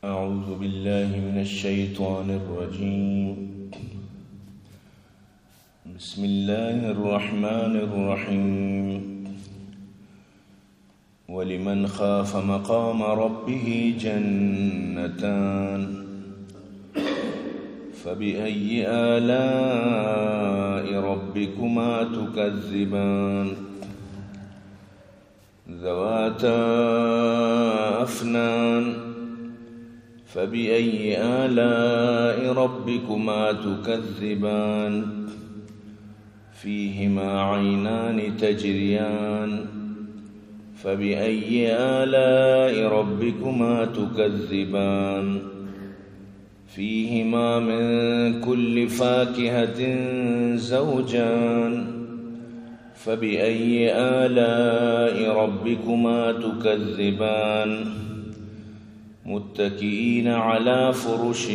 أعوذ بالله من الشيطان الرجيم. بسم الله الرحمن الرحيم. ولمن خاف مقام ربه جنتان. فبأي آلاء ربكما تكذبان؟ ذواتا أفنان. فبأي آلاء ربكما تكذبان؟ فيهما عينان تجريان. فبأي آلاء ربكما تكذبان؟ فيهما من كل فاكهة زوجان. فبأي آلاء ربكما تكذبان؟ متكئين على فرش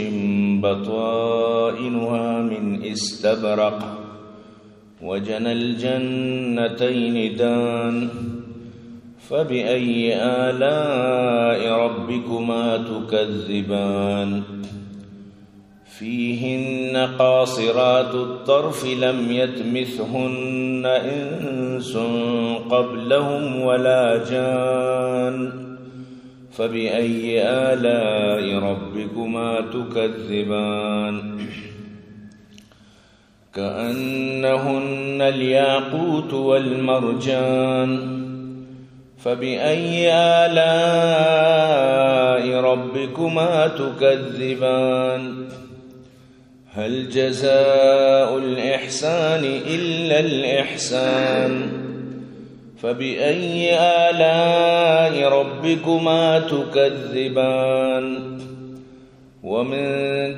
بطائنها من استبرق. وجنى الجنتين دان. فبأي آلاء ربكما تكذبان؟ فيهن قاصرات الطرف لم يطمثهن إنس قبلهم ولا جان. فبأي آلاء ربكما تكذبان؟ كأنهن الياقوت والمرجان. فبأي آلاء ربكما تكذبان؟ هل جزاء الإحسان إلا الإحسان؟ فبأي آلاء ربكما تكذبان؟ ومن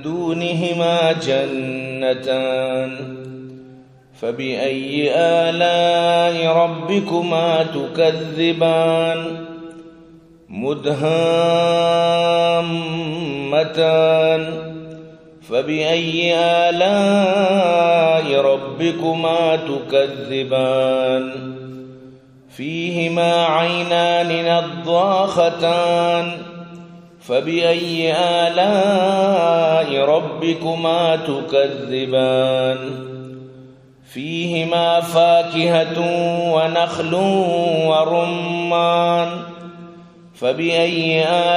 دونهما جنتان. فبأي آلاء ربكما تكذبان؟ مدهامتان. فبأي آلاء ربكما تكذبان؟ فيهما عينان نضاختان. فبأي آلاء ربكما تكذبان؟ فيهما فاكهة ونخل ورمان. فبأي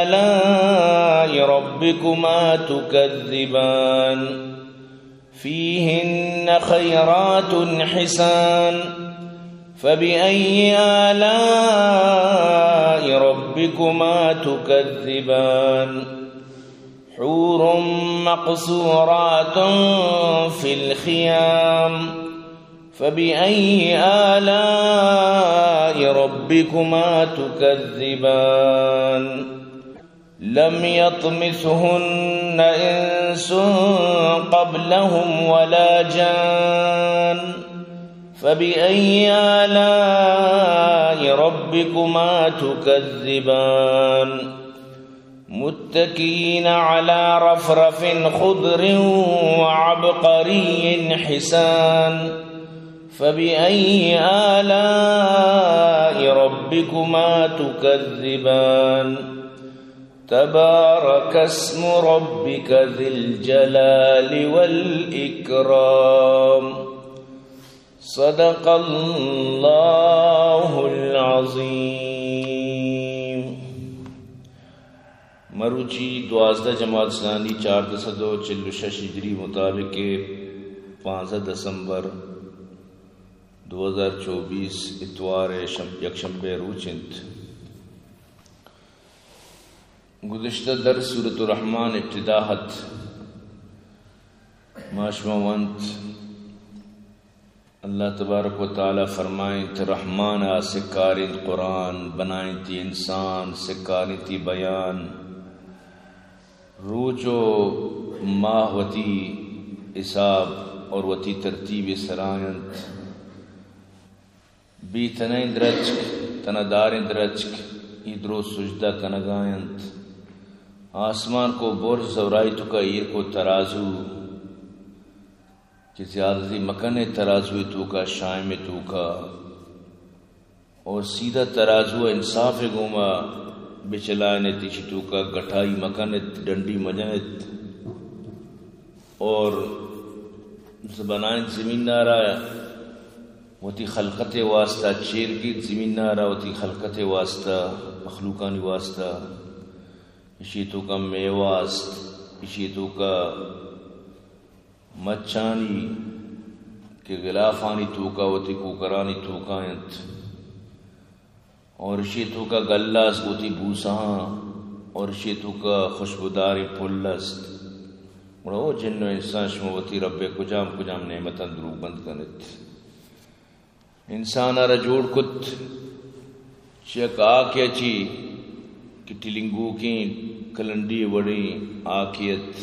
آلاء ربكما تكذبان؟ فيهن خيرات حسان. فبأي آلاء ربكما تكذبان؟ حور مقصورات في الخيام. فبأي آلاء ربكما تكذبان؟ لم يطمثهن إنس قبلهم ولا جان. فبأي آلاء ربكما تكذبان؟ متكئين على رفرف خضر وعبقري حسان. فبأي آلاء ربكما تكذبان؟ تبارك اسم ربك ذي الجلال والإكرام. صدق الله العظيم. مروچی دوازدہ جمادی الثانی چاردہ سد و چل و شش ہجری مطابق پانزدہ دسمبر دو ہزار چوبیس اتوار ء شم-، یکشنبے ء روچ انت۔ گزشتہ درس سورۃ الرحمن ابتدا ات، ما شما ونت، اللہ تبارک و تعالی فرمائنت، رحمان ء سکارینت قرآن، بنائنتی انسان، سکارینتی بیان۔ روچ و ماہ وتی حساب اور وتی ترتیب سرا انت۔ بی تنیں درچک، تنہ داریں درچک، ای درو سجدہ کنگا انت۔ آسمان کو برز اور آئی توکا ایر کو ترازو، کہ زیادتی مکن ترازو توکا، شائم توکا، اور سیدھا ترازو انصاف گوما بچلائینت، ایشی توکا گٹائی مکنت، ڈنڈی مجنت، اور بنائیں زمین نارا وتی خلقت واسطہ چیر گیت، زمین نارا وتی خلقت واسطہ، مخلوقانی واسطہ۔ ایشی توکا میوہ است، ایشی توکا مچانی کہ غلافانی توکا وتی کوکرانی توکا انت، اور ایشی توکا گلہ است وتی بوسہاں، اور ایشی توکا خوشبوداریں پل است۔ گڑا او جن و انسان، شما وتی رب کجام کجام نعمتاں دروگ بند کنت؟ انسان ء را جوڑ کت چہ یک آکے ء چی کہ ٹلنگوکیں کلنڈی وڑیں آکے ات،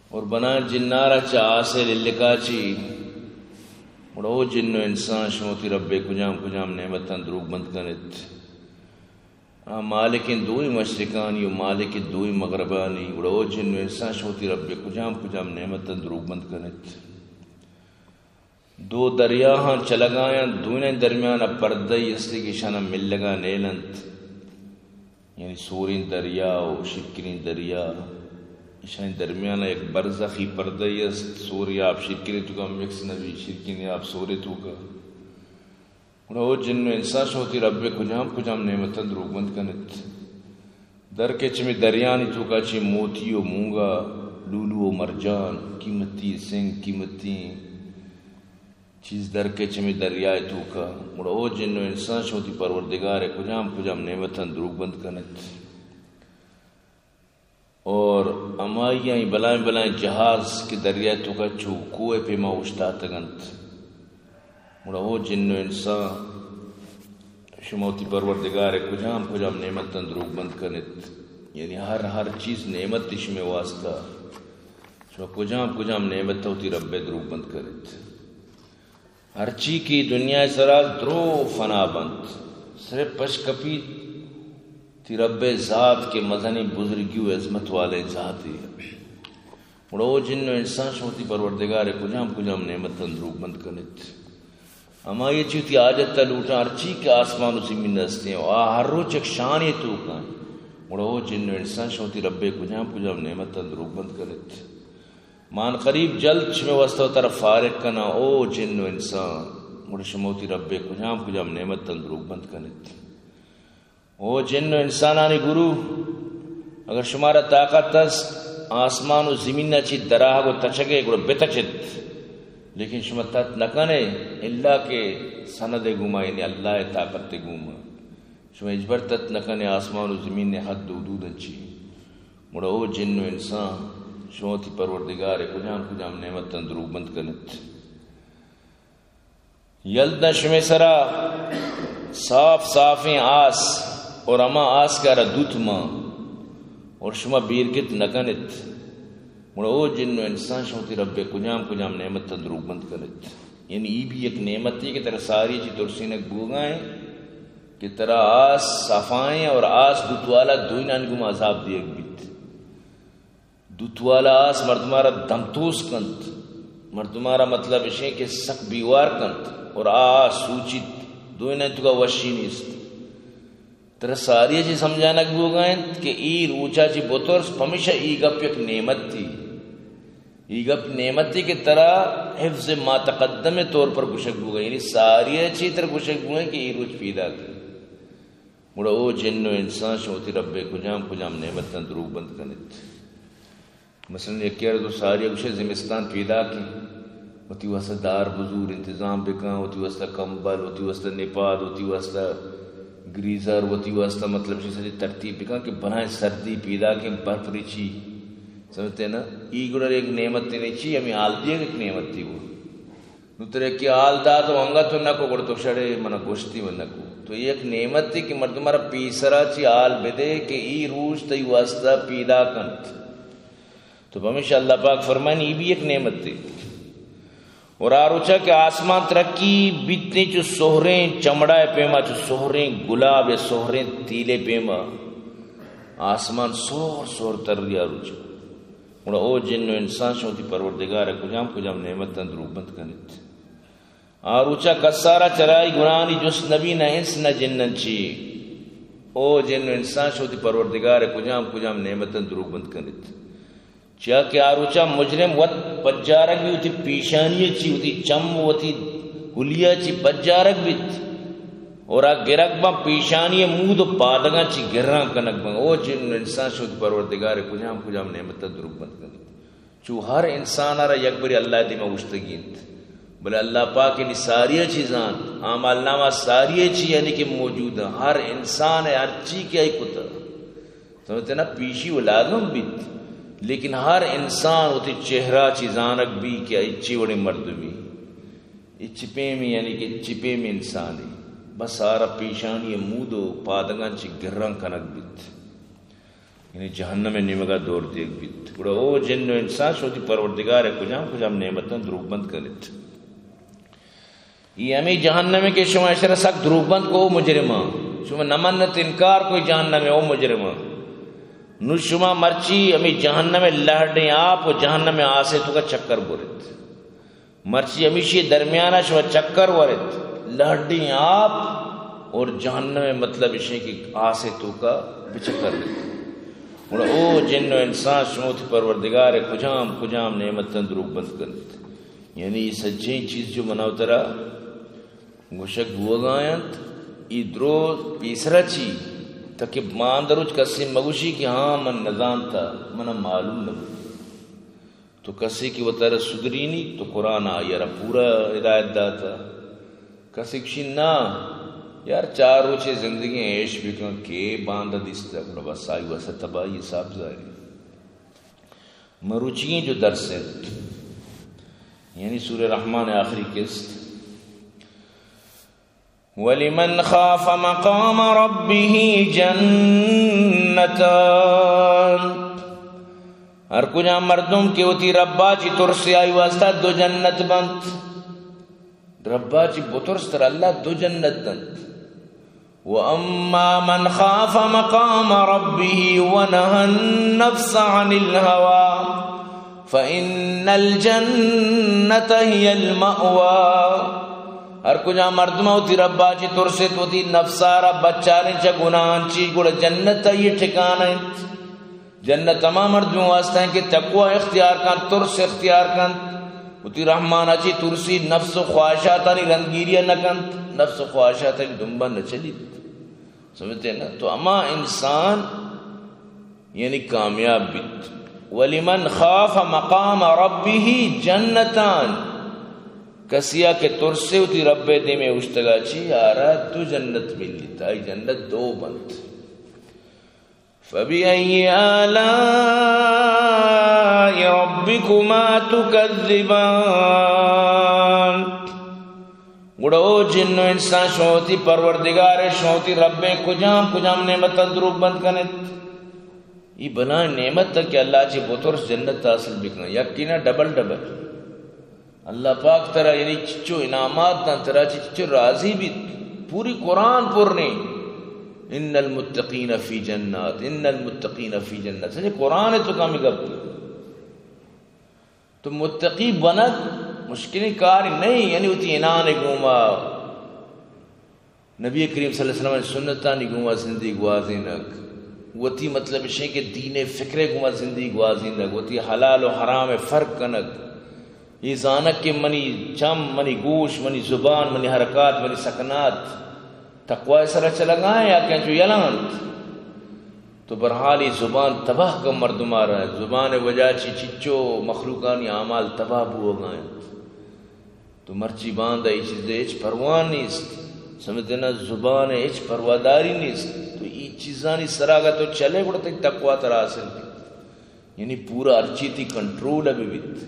اور بنائیں جنارا چہ آسے للکا چی۔ گڑا او جن و انسان، شما وتی رب کجام کجام نعمتاں دروگ بند کنت؟ آ مالکیں دوئیں مشرقانی و مالکیں دوئیں مغربانی۔ گڑا او جن و انسان، شما وتی رب کجام کجام نعمتاں دروگ بند کنت؟ دو دریاہاں چلگایاں، دوئینانی درمیان ء پردہ ای استے کہ ایشاناں ملگا نیلنت۔ یعنی سوریں دریا و شیرکنیں دریا، ایشانی درمیان ء یک برزخی پردہ ای است، سوریں آپ شیرکنیں توکا مکس نہ بی، شیرکنیں آپ سورے توکا۔ گڑا او جن و انسان، شما وتی رب کجام کجام نعمتاں دروگ بند کنت؟ در کئیت چمی دریانی توکا چی موتی و مونگا، لولو و مرجان، قیمتی سنگ، قیمتی چیز در کئیت چمی دریائے توکا۔ گڑا او جن و انسان، شما وتی پروردگار کجام کجام نعمتاں دروگ بند کنت؟ اور ہمائی آئی بلائیں بلائیں جہاز کہ دریائے توکا چو کوہ پیما اوشتاتگ انت۔ گڑا او جن و انسان، شما وتی پروردگار کجام کجام نعمتاں دروگ بند کنت؟ یعنی ہر ہر چیز نعمت شمے واسطہ، شما کجام کجام نعمت وتی رب دروگ بند کنت؟ ہرچی کہ دنیا ء سرا درو فنا بنت، صرف پش کپیت تی رب ء ذات کہ مزنیں بزرگی و عظمت والیں ذاتے۔ گڑا او جن و انسان، شما وتی پروردگار ء کجام کجام نعمتاں دروگ بند کنت؟ ہمائی چی وتی حاجت ء لوٹاں، ہرچی کہ آسمان و زمین ء ہستیں، آ ہر روچ یک شانے توکاں۔ گڑا او جن و انسان، شما وتی رب ء کجام کجام نعمتاں دروگ بند کنت؟ من قریب جلد شمے واسطہ وتارا فارغ کناں، او جن و انسان، گڑا شما وتی رب ء کجام کجام نعمتاں دروگ بند کنت؟ او جن و انسانانی گروہ، اگر شمارا طاقت است آسمان و زمین ء چی دراہگ و تچگ ء، گڑا بتچت، لیکن شما تت نہ کنے الا کہ سند ء گوما، یعنی اللہ ء طاقت ء گوما۔ شما ہچبر تت نہ کنے آسمان و زمین ء حد و حدود انچی۔ گڑا او جن و انسان، شما وتی پروردگار ء کجام کجام نعمتاں دروگ بند کنت؟ یل داں شمے سرا صاف صافیں آس، اور ہما آس کہ آرا دوت مان، اور شما بیرگت نہ کنت۔ گڑا او جن و انسان، شما وتی رب ء کجام کجام نعمتاں دروگ بند کنت؟ یعنی ای بھی یک نعمتے کہ ترا ساری چی ترسینگ بوگا ہیں کہ ترا آس صفائیں اور آس دوتوالا دوئینان گوما عذاب دیگ بیت۔ دوتوالا آس مردمارا دمتوس کنت، مردمارا مطلب اشیں کہ سک بیوار کنت اور آ آس سوچیت، دوئینان توکا وشی نیست۔ ترا ساری چی سمجھانک بوگا انت کہ ای روچا چی بترس، پمیشا ای گپ یک نعمت تھی۔ ای گپ نعمتے کہ ترا حفظ ما تقدم طور پر گوشگ بوگا، یعنی ساری چی ترا گوشگ بوگا کہ ای روچ پیدا کن۔ گڑا او جن و انسان، شما وتی رب ء کجام کجام نعمتاں دروگ بند کنت؟ مثلاً یکے ء تو ساری گوشے زمستان پیدا کن، وتی واسطہ دار بزور انتظام بکن، وتی واسطہ کمبل، وتی واسطہ نپاد، وتی واسطہ گریزر، وتی واسطہ مطلب چیز ترتیب بکن کہ بنائیں سردی پیدا کن، برف ریچی۔ سمجھتے نا؟ ای گڑا ایک نعمت نہیں چی، ہمیں حال دیگ ایک نعمت تھی وہ۔ نوں ترا یکے حال دات و انگت تو نکو، گڑا تو شڑے منا گوشتی من نکو۔ تو یک نعمتے کہ مردم را پیسرا چی حال بدے کہ ای روچ تئی واسطہ پیدا کنت۔ تو پمیشا اللہ پاک فرمانی، ای بھی یک نعمتے۔ اور آ روچا کہ آسمان ترقی بیتیں چو سہریں چمڑائے پیما، چو سہریں گلاب یا سہریں تیلے پیما، آسمان سہر سہر تری آ روچا۔ گڑا او جن و انسان، شما وتی پروردگار ء کجام کجام نعمتاں دروگ بند کنت؟ آ روچا کسارا چرائی گناہانی جست نبی، نہ انس نہ جنن چی۔ او جن و انسان، شما وتی پروردگار ءِ کجام کجام نعمتاں دروگ بند کنیت؟ چیا کہ آ روچا مجرم وت پجارگ بی، وتی پیشانی چی، وتی چم، وتی حلیہ چی پجارگ بیت، اور آ گرگ باں، پیشانی مود و پادگاں چی گراں کنگ باں۔ او جن و انسان، شما وتی پروردگار ءِ کجام کجام نعمتاں دروگ بند کنیت؟ چو ہر انسان ءَ را یک بری اللہ ءِ دیما اوشتگی انت، بلے اللہ پاک یعنی ساری چیزاں، اعمال نامہ ساری چی یعنی کہ موجود ہیں، ہر انسان ءَ ہر چی کہ آئی کتا، سمجھتے نا، پیشی و لازم بیت، لیکن ہر انسان وتی چہرہ چی زانگ بی کہ آئی چی وڑیں مردمی، اے چی پیمی یعنی کہ چی پیمی انسانی، بس آرا پیشانی مود و پادگاں چی گراں کنگ بیت۔ یعنی جہنم ءِ نیمگا دور دیگ بیت۔ گڑا او جن و انسان، شما وتی پروردگار ءِ کجام کجام نعمتاں دروگ بند کنیت؟ اے ہمے جہنم ءَ کہ شما اشرا سک دروگ بند کو مجرماں، شما نہ منت، انکار کو جہنم ءَ، او مجرماں۔ نو شما مرچی ہمے جہنم ءِ لہڈیں آپ و جہنم ءِ آس ءِ توکا چکر بریت۔ مرچی ہمیشی درمیانا شما چکر ورت، لہڈیں آپ اور جہنم ءِ، مطلب اشیں کہ آس ءِ توکا بچکر ریت۔ گڑا او جن و انسان، شما وتی پروردگار ءِ کجام کجام نعمتاں دروگ بند کنیت؟ یعنی اے سجیں چیز جو منا و ترا گوشگ بوگا انت، اے درو پیسرا چی؟ تاکہ باندروچ کسے مگوشی کہ ہاں من نزانتا، منا معلوم نبوت۔ تو کسے کہ وتارا سدرینی، تو قرآن آئی را پورا ہدایت داتا۔ کسے گشی نا یار، چار روچے زندگی عیش بکن، کہ باندا دیستا، گڑا بس آئی واسطہ تباہی حساب ظاہری۔ مروچی جو درس انت، یعنی سورہ رحمان آخری قسط، ولمن خاف مقام ربه جنتان۔ ہر کجام مردم کہ وتی ربا چی ترسے، آئی واسطہ دو جنت بنت۔ ربا چی بترس ترا اللہ دو جنت دنت۔ واما من خاف مقام ربه ونهى النفس عن الهوى فإن الجنة هي المأوى۔ ہر کجا مردم وتی ربا چی ترسیت، وتی نفسا را بچاریں چہ گناہاں چی، گڑا جنت آئی ٹھکانہ انت۔ جنت ہما مردم واسطہ انت کہ تقوی اختیار کنت، ترس اختیار کنت، وتی رحمانا چی ترسی، نفس و خواہشاتانی رندگیری نہ کنت، نفس و خواہشاتانی دنبا نہ چلیت۔ سمجھتے نا؟ تو ہما انسان یعنی کامیاب بیت۔ ولمن خاف مقام ربه جنتان، کسیا کہ ترسے وتی رب دیمے اوشتگا چی، آرا دو جنت ملیت، آئی جنت دو بنت۔ فبأي آلاء ربكما تكذبان۔ گڑا او جن و انسان، شما وتی پروردگار، شما وتی رب کجام کجام نعمتاں دروگ بند کنت؟ ای بلائیں نعمت کہ اللہ چی بترس جنت حاصل بکن، یقینا ڈبل ڈبل۔ اللہ پاک ترا یعنی چچو انعامات دنت، ترا چی چچو راضی بیت۔ پوری قرآن پر نے، ان المتقین فی جنات، ان المتقین فی جنات۔ سجے قرآن تو کمی گپ۔ تو متقی بنگ مشکلیں کار نہیں، یعنی وتی انان گوما، نبی کریم صلی اللہ علیہ وسلم سنتانی گوما زندگی گوازینگ، وتی مطلب اشیں کہ دین فکر گوما زندگی گوازینگ، وتی حلال و حرام فرق کنگ، یہ زانگ کہ منی چم، منی گوش، منی زبان، منی حرکات، منی سکنات تقوی سرا چلگائیں یا کہ انچو یلانت۔ تو برحال ای زبان تباہ کن مردمارا، زبان وجہ چی چچو مخلوقانی اعمال تباہ بوگا انت۔ تو مرچی باندا ای چیز ہچ پرواہ نیست، سمجھتے نا؟ زبان ہچ پرواداری نیست۔ تو ای چیزانی سرا اگر تو چلے گڑا تئی تقوی ترا حاصل بیت۔ یعنی پورا ہرچی تی کنٹرول بہ بیت۔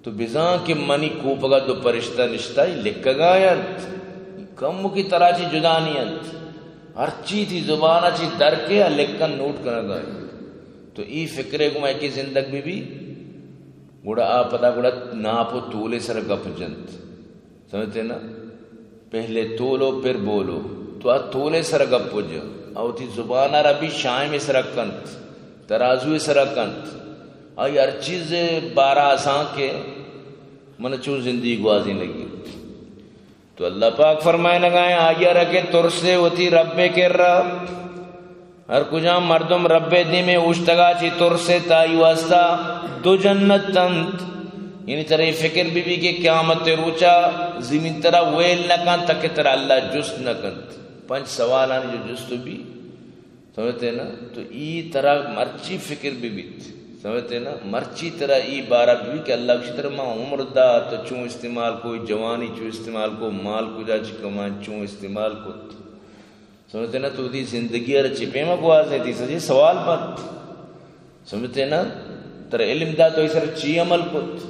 تو بزان کہ منی کوپگا دو پرشتہ نشتہ، ای لکھگا انت، کم کی ترا چی جدا نی انت۔ ہرچی تی زبانا چی در کے آ لکھن نوٹ کنگا انت۔ تو ای فکرے گما یکی زندگ بہ بی، گڑا آ پدا گڑا ناپ و تولے سر گپ جنت۔ سمجھتے نا؟ پہلے تولو، پھر بولو۔ تو آ تولے سر گپ جن، آ وتی زبان را بھی شائم سر کنت، ترازو سر کنت۔ آئی ہر چیز بارا آسان کہ من چون زندگی گوازی لگی۔ تو اللہ پاک فرمائے لگائیں، آئی را کہ ترسے وتی رب کرا، ہر کجام مردم رب ءِ دیم ءَ اوشتگا چی ترس ات، آئی واسطہ دو جنت انت۔ یعنی ترا اے فکر بہ بی کہ قیامت ءِ روچا زمین ترا ویل نہ کنت، تاکہ ترا اللہ جست نہ کنت۔ پنچ سوالانی جو جست بی، سمجھتے نا؟ تو ای ترا مرچی فکر بہ بیت، سمجھتے نا؟ مرچی ترا ای بارہ بہ بیت کہ اللہ گوشی ترا ما عمر دا، تو چون استعمال کو، جوانی چون استعمال کو، مال کجا چی کمائیں، چون استعمال کت۔ سمجھتے نا؟ تو دی زندگی ءَ چی پیما گوازیں، تی سجے سوال بنت۔ سمجھتے نا؟ ترا علم دا تو ای سر چی عمل کت؟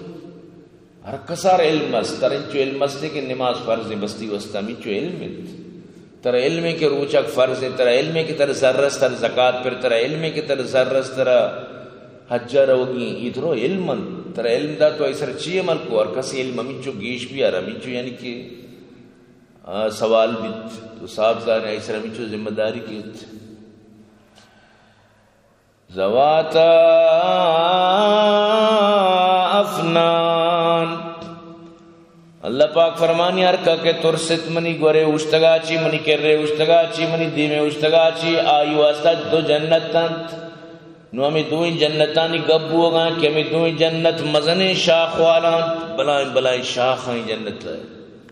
ہر کسار علم است، ترا انچو علم است کہ نماز فرض ہے، بستی واسطہ ہمینچو علم انت۔ ترا علم ہے کہ روچک فرض ہے، ترا علم ہے کہ ترا زر است، ترا زکات پر، ترا علم ہے کہ ترا زر است، ترا حج ءَ روگی، ای درو علم انت۔ ترا علم دا تو ای سر چی عمل کو؟ ہر کسی علم ہمینچو گیش بی، ہر ہمینچو یعنی کہ آ، سوال بیت، تو صاحب زانے، ایسر ہمینچو ذمہ داری کیت۔ ذواتا افنان۔ اللہ پاک فرمانی، ہر کا کہ ترست منی گورے اوشتگا چی، منی کرے اوشتگا چی، منی دیمے اوشتگا چی، آئی واسطہ دو جنت انت۔ نو ہمے دوئیں جنتانی گپ بوگا کہ ہمے دوئیں جنت مزنیں شاخ والا انت، بلائیں بلائیں شاخ ہیں جنت،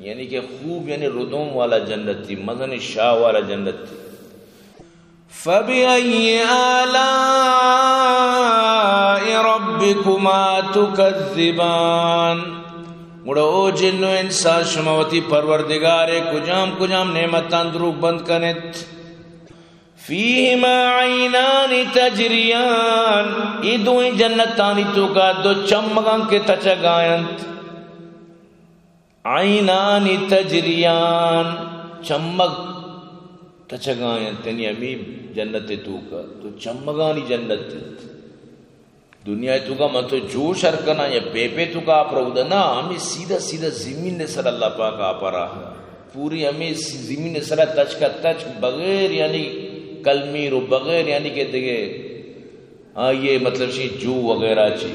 یعنی کہ خوب، یعنی ردوم والا جنت تھی، مزنیں شاہ والا جنت تھی۔ فبأي آلاء ربكما تكذبان؟ گڑا او جن و انسان، شما وتی پروردگار کجام کجام نعمتان دروگ بند کنت؟ فیہما عینان تجریان، ای دوئیں جنتانی توکا دو چمگاں کہ تچگاینت۔ عینان تجریان، چمگ تچگاینت، یعنی ہمے جنت توکا تو چمگانی جنت انت۔ دنیا ءِ توکا من تو جوش ہر کناں یا پیپے توکا آپ رودہ، نہ، ہمے سیدھا سیدھا زمین ءِ سر اللہ پاک آپ راہ۔ پوری ہمے سی-، زمین ءِ سر تچک تچک بغیر یعنی کلمیر و بغیر یعنی کہ دگہ آئیے مطلب شی جو وغیرہ چی۔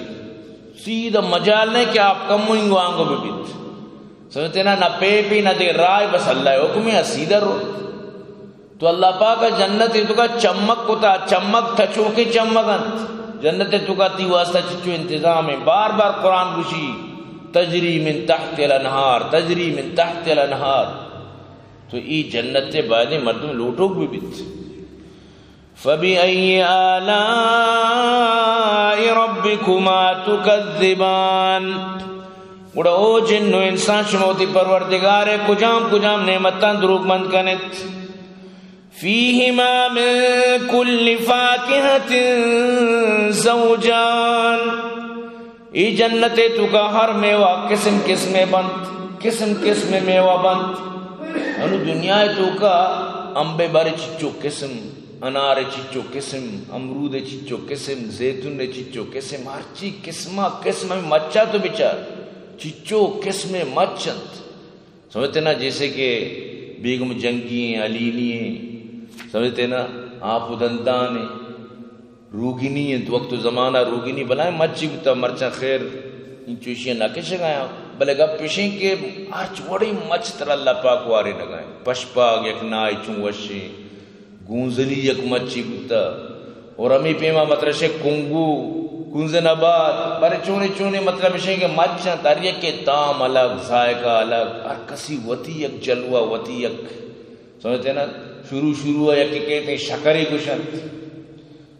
سیدھا مجال نہیں کہ آپ کم انگو آنگو بہ بیت۔ سمجھتے نا، نہ پیپی نہ دگہ راہ، بس اللہ حکم ہے، سیدھا رو۔ تو اللہ پاک ءَ جنت ءِ توکا چمک کتا، چمک تچوکیں چمک انت۔ جنت ءِ توکا تی واسطہ چچو انتظام ہے۔ بار بار قرآن گوشی، تجری من تحت الانہار، تجری من تحت الانہار۔ تو ای جنت ءَ بایدیں مردم لوٹوک بہ بیت۔ فبأي آلاء ربكما تكذبان؟ گڑا او جن و انسان، شما وتی پروردگار ءِ کجام کجام نعمتاں دروگ بند کنت؟ فیہما من کل فاکہۃ زوجان۔ ای جنت ءِ توکا ہر میوہ قسم قسمے بنت، قسم قسمے میوہ بنت۔ انو دنیا ءِ توکا امبے بارے چچو قسم، انار ءِ چچو قسم، امرود ءِ چچو قسم، زیتون ءِ چچو قسم، ہرچی قسما قسم، ہمے مچا تو بچار، چچو قسمے مچ انت۔ سمجھتے نا؟ جیسے کہ بیگم جنگی ہیں، علینی ہیں، سمجھتے نا؟ آپ و دندان ہیں، روگنی ہیں، وقت و زمانہ روگنی بلائیں مچی بوتا، مرچاں خیر انچو ایشی نہ کشگایا، بلے گپ پیشیں کہ ہرچ وڑیں مچ ترا اللہ پاک وارے نگائیں۔ پشپاگ یک نائے چون وشیں، گونزلی یک مچی بوتا، اور ہمے پیما مطلب شے کنگو، کنزن آباد، بارے چونے چونے مطلب شے کہ مچ انت، ہر یکے تام الگ، ذائقہ الگ، ہر کسی وتی یک جلوہ، وتی یک، سمجھتے نا؟ شروع شروع ءَ یکے کہتے شکرے گوشنت،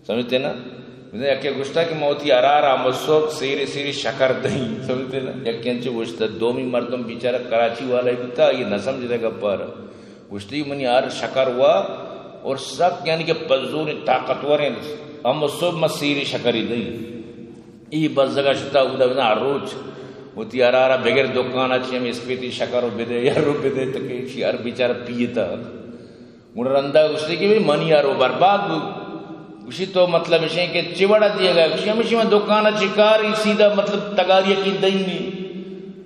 سمجھتے نا؟ مثلاً یکے گوشتا کہ ما وتی ہرارا ہم صبح سیرے سیرے شکر دئیں، سمجھتے نا؟ یکے انچو گوشتا، دومی مردم بیچارہ کراچی والا ہی بوتا، یہ نہ سمجھتا گپارا۔ گوشتی، منی ہر شکر وا اور سک یعنی کہ پزوریں طاقتوریں، ہم صبح ما سیرے شکری دئیں۔ ای بزگا شتا اودا بزاں ہر روچ وتی ہرارا بغیر دکانا چی ہم اسپیتی شکر و بدے، ہر رو بدے تکے، چی ہر بیچارہ پیتا۔ گڑا رندا گوشتی کہ بھئی منی ہر رو برباد بو۔ گوشی تو مطلب اشیں کہ چی وڑا دیگا؟ گوشی ہمیشی من دکانا چی کاری سیدھا مطلب تگاری کی دئینی۔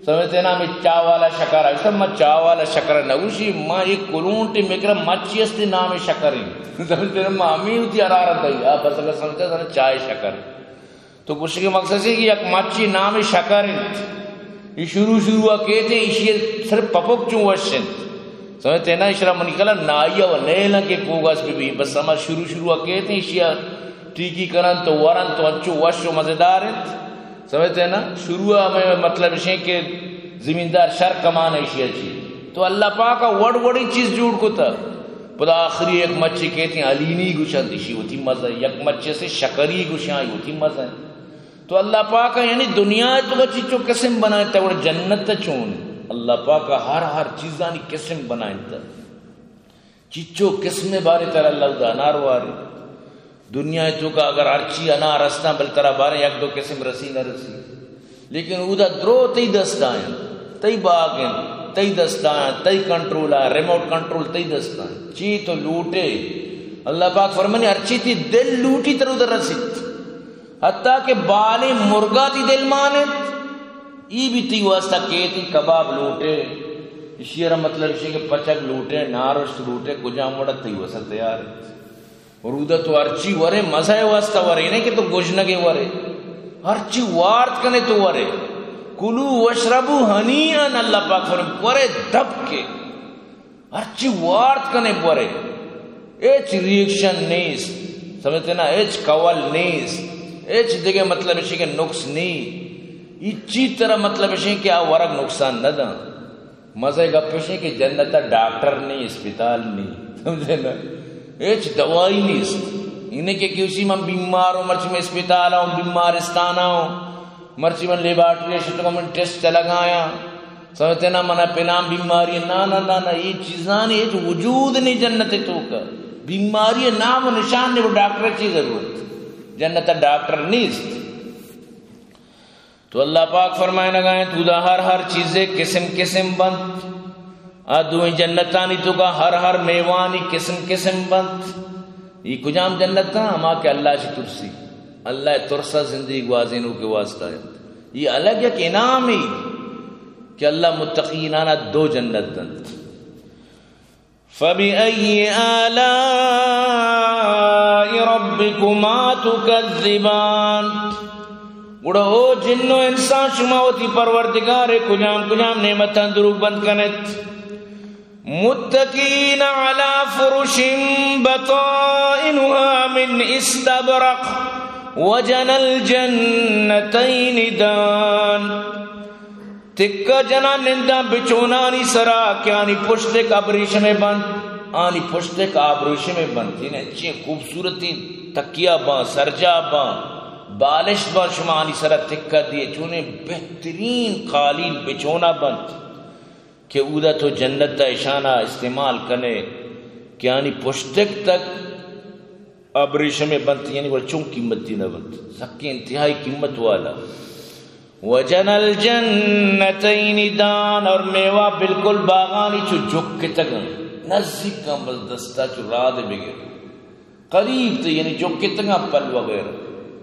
سمجھتے نا، ہمیں چاہ والا شکر ہے۔ گوشتا من چاہ والا شکر نہ گوشی، ما ایک کلونٹی میکرا مچی استی نام شکر ہے۔ سمجھتے نا، ما ہمیں ہوتی ہرارا دئی۔ آ بس اگر سمجھتا تھا چاہ شکر۔ تو گوشگ ءِ مقصد ہے کہ یک مچی نام شکر انت۔ یہ شروع شروع ءَ کیت، ایشی صرف پپک چون وش انت۔ سمجھتے نا؟ اشرا منی خیال نائی و نیل کہ پوگاس بی بی، بس ہما شروع شروع کہتے ہیں، اشیا ٹیکی کرن تو ورن تو انچو وش و مزیدار انت۔ سمجھتے نا؟ شروع ہمیں مطلب اشیں کہ زمیندار شر کمان اشیا چی۔ تو اللہ پاک وڑ وڑی چیز جوڑ کتا۔ پدا آخری ایک مچے کہتے ہیں علینی گوشن، اشی ہوتی مزہ، یک مچے سے شکری گوشن، آئی ہوتی مزہ۔ تو اللہ پاک یعنی دنیا تو چیچو قسم بنائیں تا، وڑ جنت چون؟ اللہ پاک ہر ہر چیزانی قسم بنائیں تا۔ چیچو قسم بارے ترا اللہ دا انار وارے۔ دنیا تو کا اگر ہرچی انار ہستاں، بل ترا بارے یک دو قسم رسی نہ رسی۔ لیکن اودا درو تئی دستائیں، تئی باغ ہیں، تئی دستائیں، تئی کنٹرول آ، ریموٹ کنٹرول تئی دستائیں۔ چی تو لوٹے، اللہ پاک فرمانی ہرچی تی دل لوٹی تر اودا رسیت۔ حتیٰ کہ بالیں مرگا تی دل مانت، ای بھی تی واسطہ کیتی کباب لوٹے۔ اشی را مطلب اشی کہ پچک لوٹے، نارشت لوٹے، کجام وڑا تی واسطہ تیار انت۔ اور اودا تو ہرچی ورے، مزہ واسطہ ورے، نہیں کہ تو گژنگے ورے۔ ہرچی وارت کنے تو ورے۔ کلوا واشربوا ہنیئا، اللہ پاک فرمائے، ورے دپ کے۔ ہرچی وارت کنے ورے۔ ہچ ریئیکشن نیست۔ سمجھتے نا؟ ہچ کول نیست۔ ہچ دگہ مطلب اشی کہ نقص نی۔ ای چی طرح مطلب اشی کہ آ ورگ نقصان نہ داں۔ مزہ گپ اشیں کہ جنت ء ڈاکٹر نی، اسپتال نی، سمجھے نا؟ ہچ دوائی نیست۔ انہیں کہ کسی من بیمار ہوں، مرچی من اسپتال آؤں، بیمارستان آؤں، مرچی من لیبارٹری شتگوں، من ٹیسٹ چلگایا، سمجھتے نا، منا پلان بیماری ہے۔ نا، نا، نا، نا، یہ چیزانی ہچ وجود نہیں جنت توکا۔ بیماری نام و نشان نہیں، وہ ڈاکٹر چی ضرورت؟ جنت ء ڈاکٹر نیست۔ تو اللہ پاک فرمائنگا انت، اودا ہر ہر چیزے قسم قسم بنت۔ آ دوئیں جنتانی توکا ہر ہر میوانی قسم قسم بنت۔ ای کجام جنت آں؟ ہما کہ اللہ چی ترسی، اللہ ترسا زندگی گوازینوکے واسطہ انت۔ ای الگ یک انعامی کہ اللہ متقینانا دو جنت دنت۔ فبأي آلاء ربكما تكذبان؟ گڑا او جن و انسان، شما وتی پروردگار ء کجام کجام نعمتاں دروگ بند کنت؟ متكئين على فرش بطائنها من استبرق وجنى الجنتين دان۔ تکہ جناں ننداں بچونانی سرا کہ آنی پشتک ابریشمے بنت، آنی پشتک آبریشمے بنت، یعنی انچیں خوبصورتیں تکیہ باں، سرجاہ باں، بالش باں، شما آنی سرا تکہ دیئے، چونیں بہترین قالین بچونا بنت کہ اودا تو جنت ء اشانا استعمال کنے کہ آنی پشتک تک ابریشمے بنت، یعنی گڑا چون قیمتی نہ بنت، سکیں انتہائی قیمت والا۔ وجنى الجنتين دان، اور میوہ بالکل باغانی چو جکتگن، نزیک کن بس دستا چو راد بگر، قریب تے یعنی جکتگن پل وغیرہ۔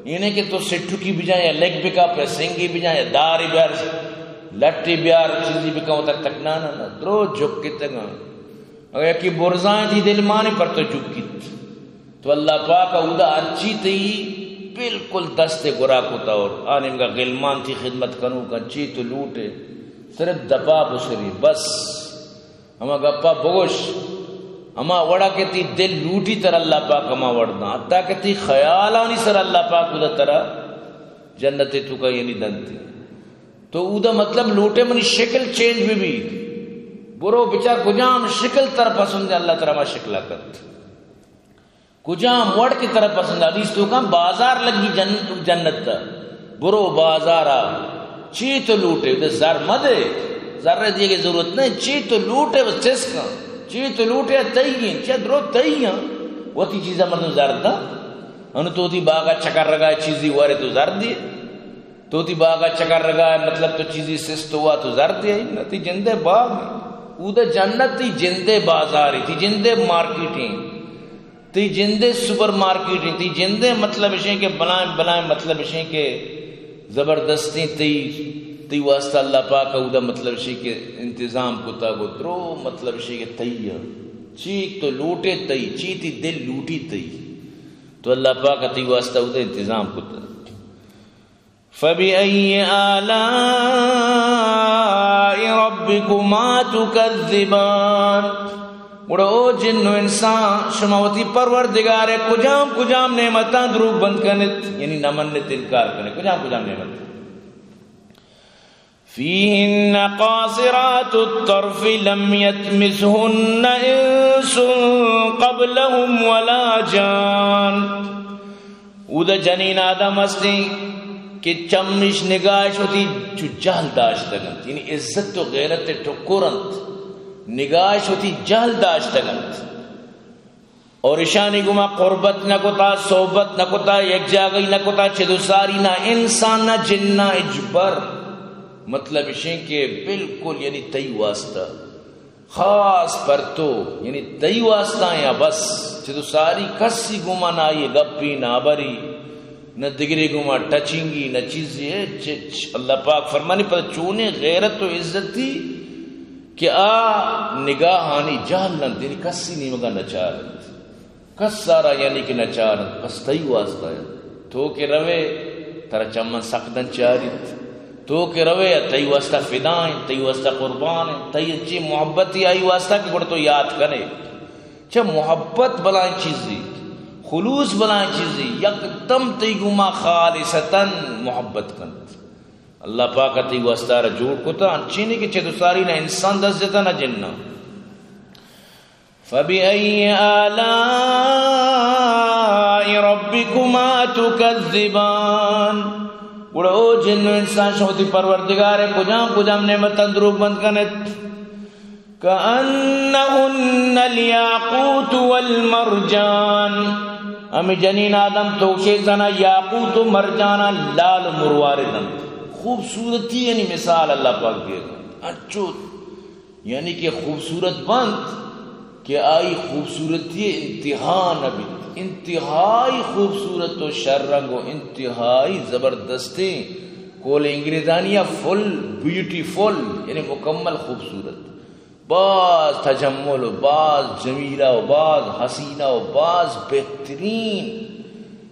یعنی کہ تو سٹکی بجائیں یا لگ بکا پہ سنگی بجائیں یا داری بیار، لٹی بیار، چیزی بکا اتر تک نہ، نہ، نہ، درو جکتگن۔ اگر یکی برزائیں تی دل مانے پر تو جکیت۔ تو اللہ پاک اودا ہرچی تئی بالکل دست گورا کتا اور آ نیمگا غلمان تی خدمت کنوکاں، چی تو لوٹے، صرف دپا بسری بس۔ ہما گپا بگوش، ہما وڑا کہ تی دل لوٹی تر اللہ پاک ہما وڑ داں، حتیٰ کہ تی خیالانی سر اللہ پاک اودا ترا جنت توکا یعنی دنتی۔ تو اودا مطلب لوٹے منی شکل چینج بہ بی، برو بچار کجام شکل تر پسند، اللہ ترا ہما شکلا کنت۔ کجام وڑ کہ ترا پسند؟ حدیث توکا بازار لگی جنت، جنت تا۔ برو بازارا، چی تو لوٹے؟ دے زر مدے، زر دیگے ضرورت نہیں، چی تو لوٹے بس چس کن، چی تو لوٹے تئی ہیں، چی درو تئی ہیں، وتی چیزا مردم زر دا۔ انو تو تی باغا چکر رگا چیزی وارے تو زر دیے، تو تی باغا چکر رگا مطلب تو چیزی سست ہوا تو زر دیے، نہ تی جندے باغ، اود جنت تی جندے بازاری، تی جندے مارکیٹیں۔ تئی جندے سپر مارکیٹ انت، تئی جندے مطلب اشیں کہ بلائیں بلائیں مطلب اشیں کہ زبردستیں تئی، تئی واسطہ اللہ پاک اودا مطلب اشیں کہ انتظام کتا گو درو مطلب اشیں کہ تئی چی تو لوٹے تئی، چی تئی دل لوٹی تئی، تو اللہ پاک تئی واسطہ اودا انتظام کتا۔ فبأي آلاء ربكما تكذبان۔ گڑا او جن و انسان، شما وتی پروردگار ءِ کجام کجام نعمتاں دروگ بند کنت، یعنی نہ منت، انکار کنت، کجام کجام نعمت؟ فيهن قاصرات الطرف لم يطمثهن إنس قبلهم ولا جان۔ اودا جنین آدم ہستیں کہ چمش نگاہش وتی چو جہل داشتگ انت، یعنی عزت و غیرت ٹکر انت، نگاہش وتی جہل داشتگ انت۔ اور اشانی گوما قربت نہ کتا، صحبت نہ کتا، یک جاگہی نہ کتا، چد و ساری نہ انسان نہ جن نہ اجبر۔ مطلب اشیں کہ بالکل یعنی تئی واسطہ خاص پر تو، یعنی تئی واسطہ یا بس، چد و ساری کسی گوما نہ آئی گپی نہ ہبری، نہ دگرے گوما ٹچنگی، نہ چیزی، ہچ، ہچ۔ اللہ پاک فرمانی، پتہ چونیں غیرت و عزتی کہ آ نگاہانی جہل انت، یعنی کسی نیمگا نچار انت، کس سارا یعنی کہ نچار انت، بس تئی واسطہ انت۔ تو کہ روے، ترا چمن سک دن چاریت۔ تو کہ روے، تئی واسطہ فدا انت، تئی واسطہ قربان انت، تئی انچی محبتی آئی واسطہ کہ گڑا تو یاد کنے۔ چہ محبت بلائیں چیزی، خلوص بلائیں چیزی، یکدم تئی گوما خالصتاً محبت کنت۔ اللہ پاک ء تئی واسطہ را جوڑ کتا، انچینے کہ چد و ساری نہ انسان دست جتا نہ جناں۔ فبأي آلاء ربكما تكذبان۔ گڑا او جن و انسان، شما وتی پروردگار ء کجام کجام نعمتاں دروگ بند کنت؟ كأنهن الياقوت والمرجان۔ ہمے جنین آدم تو گشے زنا یاقوت و مرجانا لال و مروارد انت۔ خوبصورتی یعنی مثال اللہ پاک دیگا۔ انچو یعنی کہ خوبصورت بنت کہ آئی خوبصورتی انتہا نہ بیت۔ انتہائی خوبصورت و شررنگ و انتہائی زبردستیں، قول انگریزانی ء فل بیوٹیفل، یعنی مکمل خوبصورت۔ باز تجمل و باز جمیلہ و باز حسینہ و باز بہترین،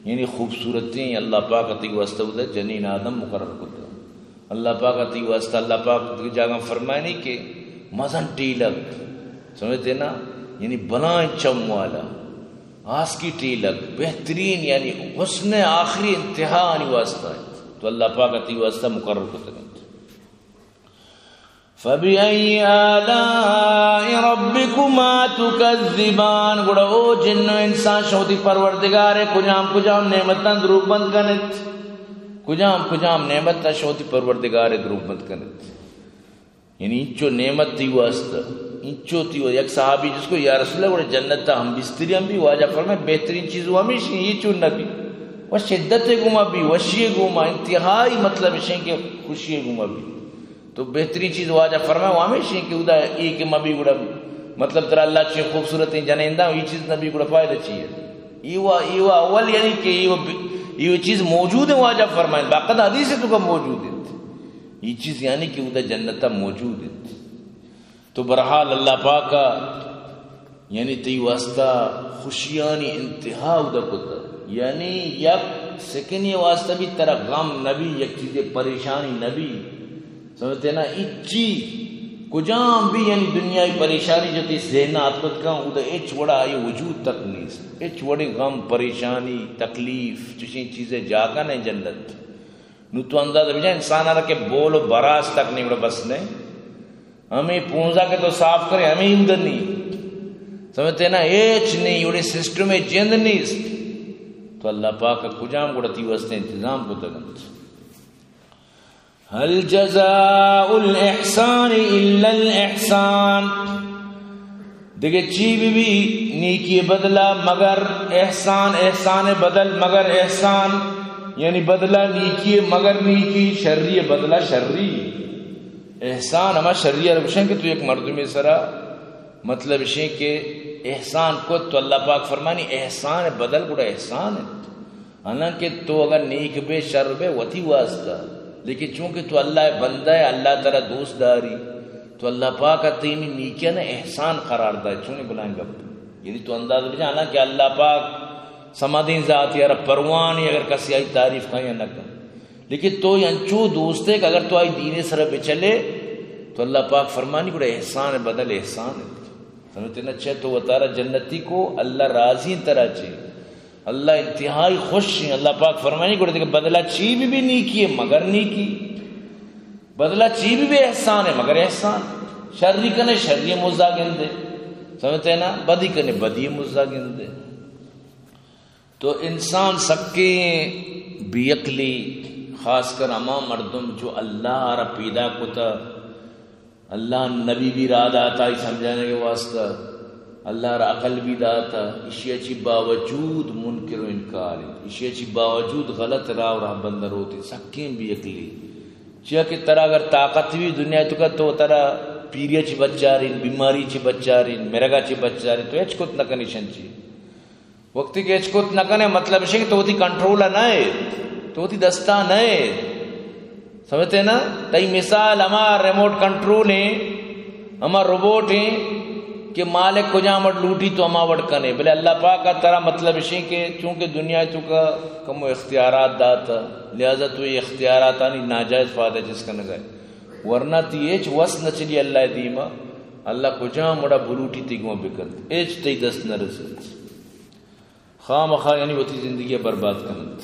یعنی خوبصورتیں اللہ پاک ء تئی واسطہ اودا جنین آدم مقرر کتا۔ اللہ پاک ء تئی واسطہ، اللہ پاک دگہ جاگہ فرمائنی کہ مزن ٹیلک، سمجھتے نا، یعنی بلائیں چم والا، آسکی ٹیلک، بہترین، یعنی حسن آخری انتہا آنی واسطہ انت۔ تو اللہ پاک ء تئی واسطہ مقرر کتگ انت۔ فبأي آلاء ربكما تكذبان؟ گڑا او جن و انسان، شما وتی پروردگار ء کجام کجام نعمتاں دروگ بند کنت؟ کجام کجام نعمتاں شما وتی پروردگار ء دروگ بند کنت؟ یعنی انچو نعمت تئی واسطہ، انچو تئی واسطہ۔ یک صحابی جست کو، یا رسول اللہ، گڑا جنت ء ہم بستری ہم بی؟ واجہ فرمائے، بہترین چیز وہ ہمیش ہیں، یہ چون نہ بی، وہ شدت گوما بی، وشی گوما، انتہائی مطلب اشیں کہ خوشی گوما بی۔ تو بہترین چیز واجہ فرمائے وہ ہمیش ہیں کہ ادا یہ کہ مبی گڑا، مطلب ترا اللہ چی خوبصورتیں جنین دا، یہ چیز نبی گڑا فائدہ چی ہے؟ یہ وہ، یہ وہ اول یعنی کہ یہ وہ، یہ وہ چیز موجود ہے، واجہ فرمائے، باقاعدہ حدیث تو کا موجود ہے۔ یہ چیز یعنی کہ ادا جنت موجود انت۔ تو بہرحال اللہ پاک ء یعنی تئی واسطہ خوشیانی انتہا ادا کتا، یعنی یک سکنی واسطہ بھی ترا غم نبی، یک چیزے پریشانی نبی، سمجھتے نا؟ اچی کجام بھی یعنی دنیای پریشانی جو تئی ذہن ء اتکت کن، ادا اچ وڑا آئی وجود تک نیست، اچ وڑیں غم، پریشانی، تکلیف، چشیں چیزے جاگہ نہیں جنت۔ نو تو اندازہ بجا، انسان ء را کہ بول و براس تک نہیں، گڑا بس نہیں۔ ہمیں پونزا کہ تو صاف کرے، ہمیں اود نہیں۔ سمجھتے نا؟ ہچ نہیں، اڑے سسٹم جند نیست۔ تو اللہ پاک کجام گڑا تئی واسطے انتظام کتگ انت۔ هل جزاء الإحسان إلا الإحسان۔ دگہ چی بہ بی نیکی بدلہ مگر احسان، احسان بدل مگر احسان، یعنی بدلہ نیکی مگر نیکی، شری بدلہ شری۔ احسان ہما شری ء گوشن کہ تو یک مردمے سرا، مطلب اشیں کہ احسان کت تو اللہ پاک فرمانی احسان بدل گڑا احسان انت۔ حالانکہ تو اگر نیک بے، شر بے، وتی واسطہ، لیکن چونکہ تو اللہ ء بندہ ہے، اللہ ترا دوست داری، تو اللہ پاک ء تیمی نیکیاں احسان قرار دائے۔ چونیں بلائیں گپ! یعنی تو انداز بجا، حالانکہ اللہ پاک سمادیں ذات، یار پروانی، اگر کسی آئی تعریف کن یا نہ کن، لیکن تو انچو دوست ہے کہ اگر تو آئی دین سر بچلے، تو اللہ پاک فرمانی، گڑا احسان بدل احسان انت۔ سمجھتے نا؟ چہ تو وتارا جنتی کو، اللہ راضی انت ترا چے، اللہ انتہائی خوش ہیں۔ اللہ پاک فرمانی، گڑا دیکھ، بدلہ چی بھی، بھی نیکی ہے مگر نیکی، بدلہ چی بھی، بھی احسان ہے مگر احسان۔ شری کنے، شری مزا گندے، سمجھتے نا؟ بدی کنے، بدی مزا گندے۔ تو انسان سکیں بے عقلی، خاص کر ہما مردم جو اللہ را پیدا کتا، اللہ نبی بھی راہ داتا ای سمجھانے کے واسطہ، اللہ را عقل بھی داتا، اشی چی باوجود منکر و انکار انت، اشی چی باوجود غلط راہ و راہ بندر ہوتی، سکیں بے عقلی۔ چیا کہ ترا اگر طاقت بھی دنیا تو کا، تو ترا پیریا چی بچارین، بیماری چی بچارین، مرگا چی بچارین، تو ہچ کت نکنی شنچی۔ وقتی کہ ہچ کت نہ کنے، مطلب اش کہ تو وتی کنٹرول ءَ نہ ئے، تو وتی دستا نہ ئے۔ سمجھتے نا؟ تئی مثال ہما ریموٹ کنٹرول ہیں، ہما روبوٹ ہیں کہ مالک کجام وڑ لوٹی تو ہما وڑ کنے۔ بلے اللہ پاک ءَ ترا، مطلب اش کہ چونکہ دنیا تو کا کمو اختیارات داتا، لہذا تو یہ اختیاراتانی ناجائز فائدہ چست کنگا ئے۔ ورنہ تی ہچ وس نہ چلی اللہ دیما، اللہ کجام وڑا بلوٹی تی گوں بکنت، ہچ تئی دست نہ رسیت۔ خامخا یعنی وتی زندگی ءَ برباد کننت۔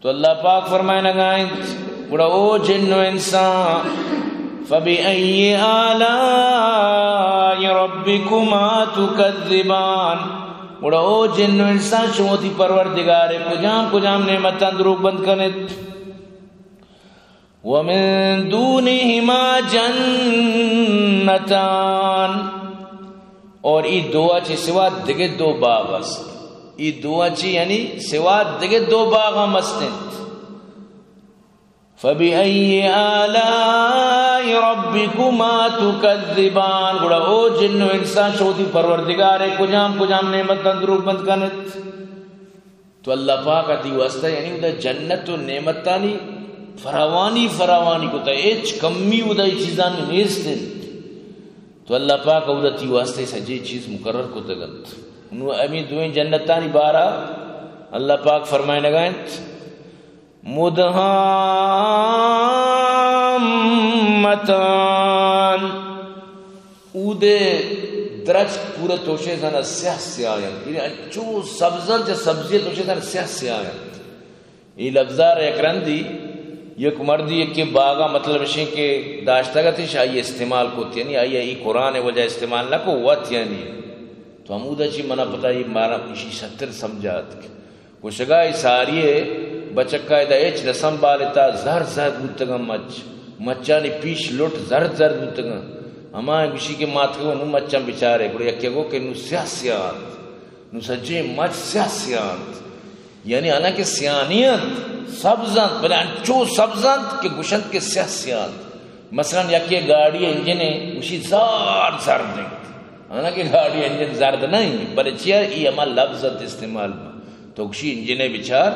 تو اللہ پاک فرمائنگا انت، گڑا او جن و انسان، فبأي آلاء ربكما تكذبان، گڑا او جن و انسان، شما وتی پروردگار ءِ کجام کجام نعمتاں دروگ بند کنت؟ ومن دونهما جنتان، اور ای دو ءَ چہ سوا دگہ دو باغ است۔ ای دو ءَ چہ یعنی سوا دگہ دو باغ ہم است انت۔ فبأي آلاء ربكما تكذبان، گڑا او جن و انسان، شما وتی پروردگار ءِ کجام کجام نعمتاں دروگ بند کنت؟ تو اللہ پاک ءَ تی واسطہ، یعنی ادا جنت و نعمتانی فراوانی، فراوانی کتا، ہچ کمی ادا ای چیزانی نیست انت۔ تو اللہ پاک ءَ ادا تی واسطہ سجے چیز مقرر کتگ انت۔ نو ہمے دوئیں جنتانی بارہ اللہ پاک فرمائنگا انت، مدهامتان۔ اودے درچک پورا توشے زانا سیاہ سیاہ انت، یعنی انچو سبز انت، چہ سبزی توشے زانا سیاہ سیاہ انت۔ ای لفظار یک رندی، یک مردی یکے باغا، مطلب اشیں کہ داشتگ اتش، آئی استعمال کت، یعنی آئی ای قرآن وجہ استعمال نہ کو، وت یعنی۔ تو ہمودا چی منا پتا ای مارا اشی شتر سمجھا اتک۔ گوشگا ای ساری ءِ بچکا ادا ہچ نہ سنبھالتا، زرد زرد بوتگاں مچ، مچانی پیش لٹ زرد زرد بوتگاں۔ ہما گوشی کہ ماتکو نو مچاں بچارے، گڑا یکے گو کہ نو سیاہ سیاہ انت، نو سجے مچ سیاہ سیاہ انت، یعنی حالانکہ سیاہ نی انت، سبز انت، بلے انچو سبز انت کہ گوشنت کہ سیاہ سیاہ انت۔ مثلاً یکے گاڑی انجن ءِ گوشی زار زرد انت، حالانکہ گاڑی انجن زرد نہ انت، بلے چیا ای ہما لفظ ات استعمال با۔ تو گوشی انجن ءَ بچار،